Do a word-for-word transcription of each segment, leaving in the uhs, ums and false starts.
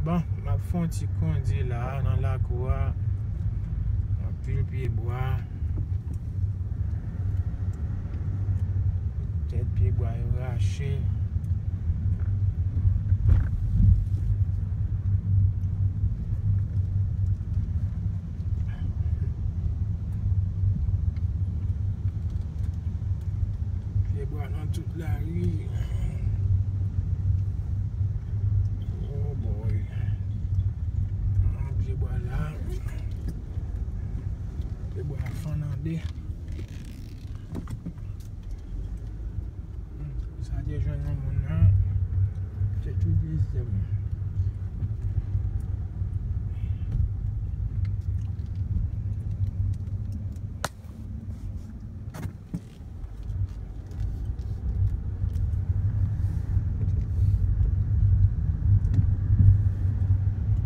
Bon, m ap fè yon ti kondi la nan lakou a. Anpil pye bwa. Tèt pye bwa yo rache. Pye bwa nan tout lari. Oh boy. Pye bwa la. Pye bwa fann an de. Sa te jwenn yon moun nan, se tou dezyèm.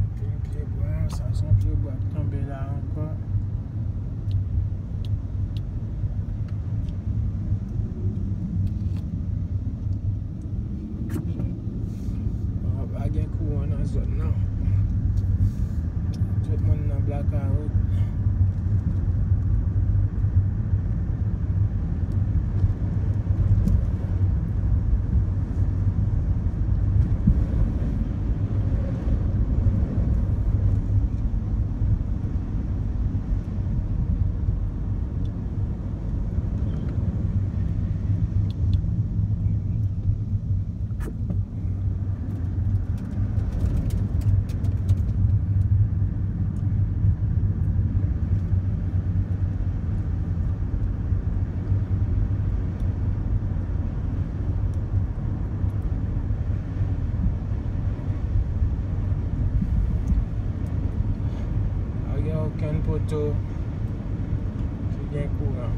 Anpil pye bwa, sa se yon pye bwa k tonbe la ankò. Ah, pa gen kouran nan zòn nan. Tout moun nan blakawout. Pa gen okenn poto ki gen kouran.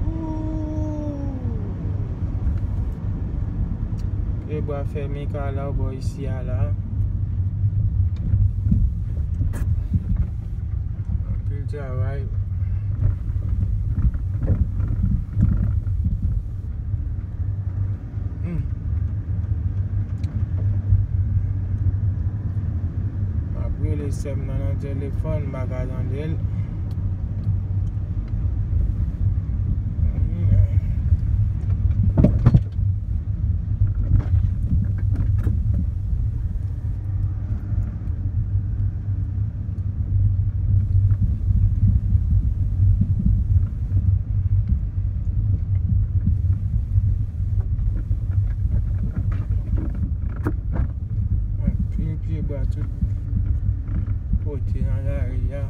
Ooh. Pye bwa fè Mika la bò isi a la. Anpil travay. Hmm. M ap rele sè m nan nan telefòn, m pa ka tande l. Anpil pye bwa tout kote nan lari a.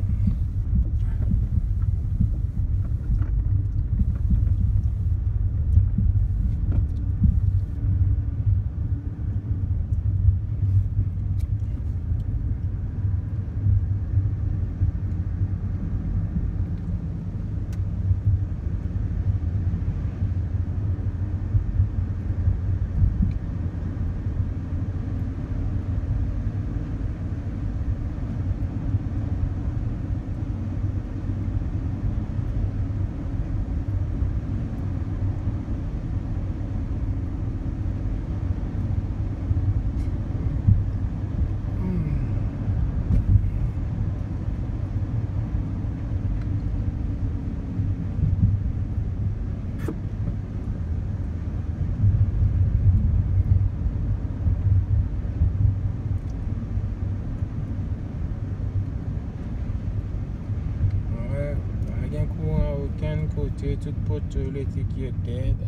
Wè, pa gen kouran okenn kote, tout poto elektrik yo dèd.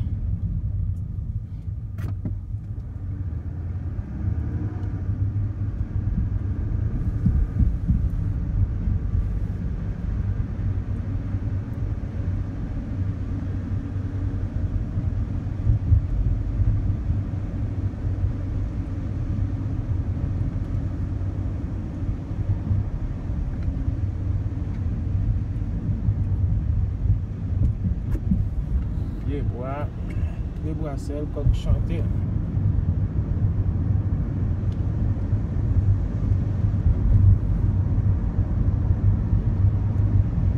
Pye bwa, pye bwa sèl kòk chante.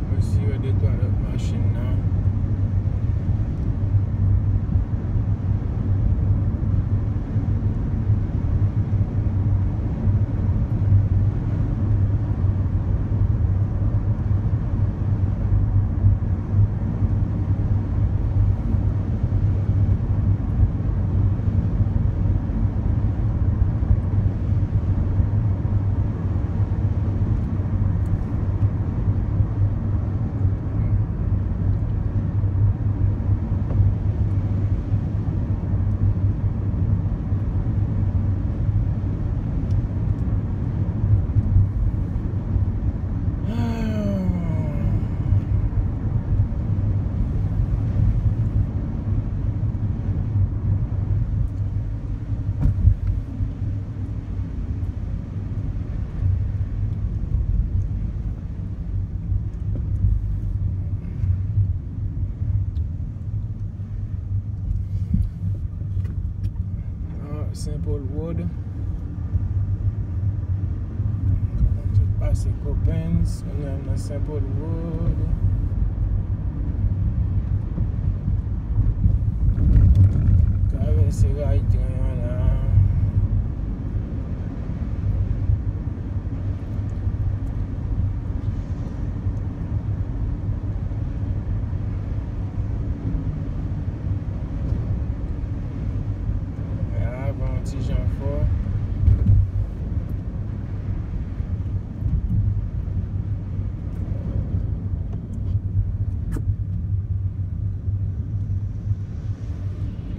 Mwen si wè de twa lòt machin nan. Saint Paul Road. Tout pase Coppens, nou nan Saint Paul Road. Travèse ray tren an la. Avan yon ti jan fò.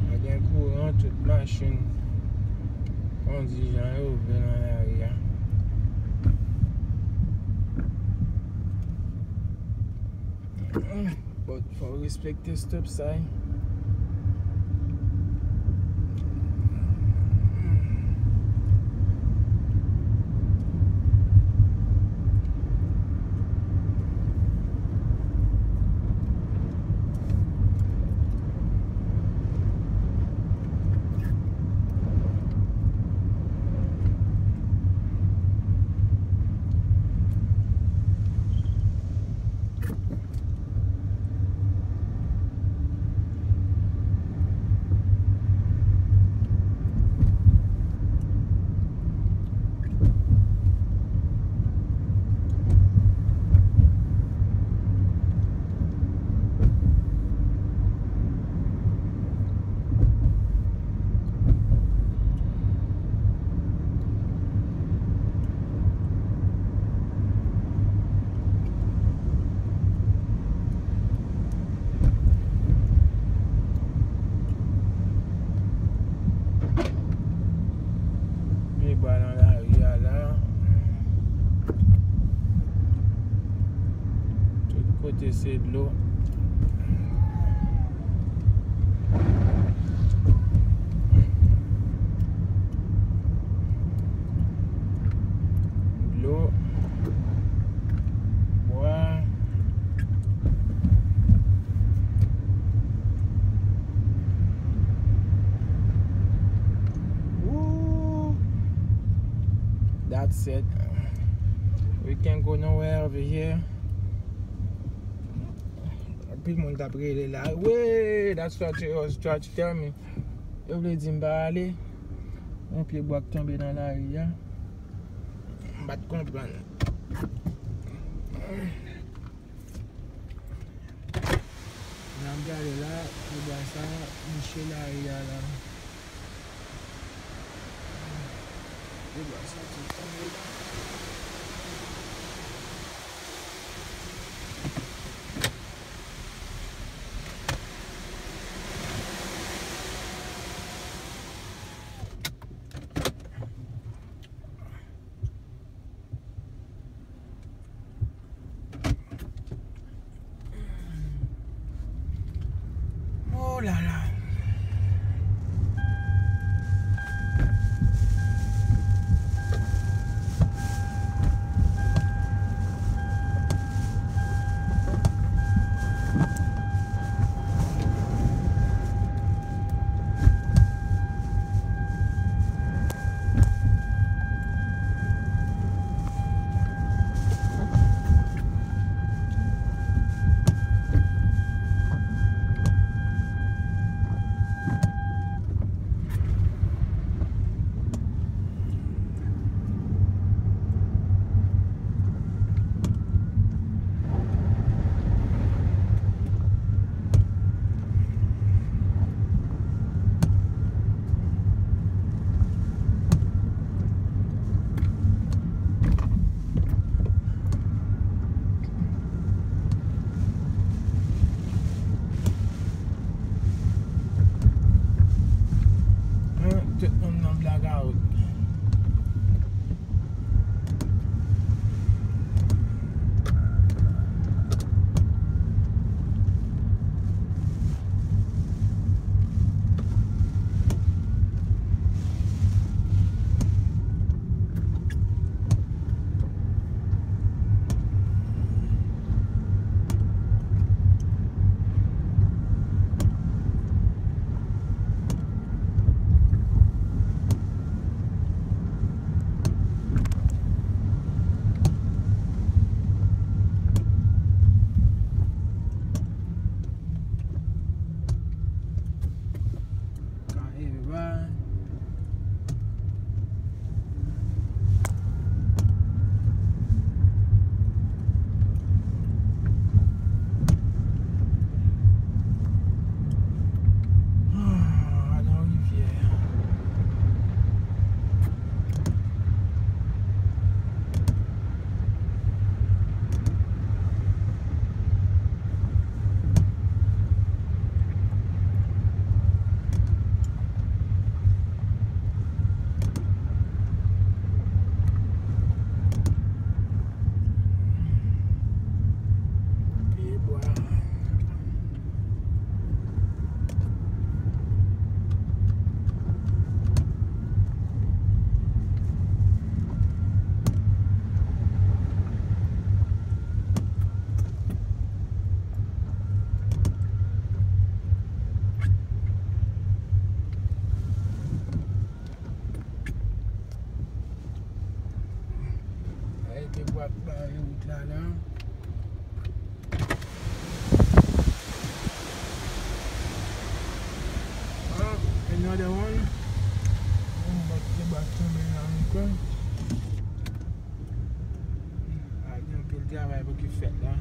Pa gen kouran, tout machin kondi jan yo vle nan lari a. But fò w respekte stop sign. Pye bwa nan lari a la. Tout kote se dlo. Dlo. Bwa. Woo. That's it. We can't go nowhere over here. Anpil moun t ap rele la. Wey, that's what you was trying to tell me. Yo vle di m pa ale. Yon pye bwa k tonbe nan lari a. M pa t konprann. N ap gade la, pye bwa sa, bouche lari a la. Pye bwa sa, ti tonbe la. Oh là là. Wout la la. Ah, another one. Yon lòt ti bak tonbe la ankò. A, gen anpil travay pou ki fèt la.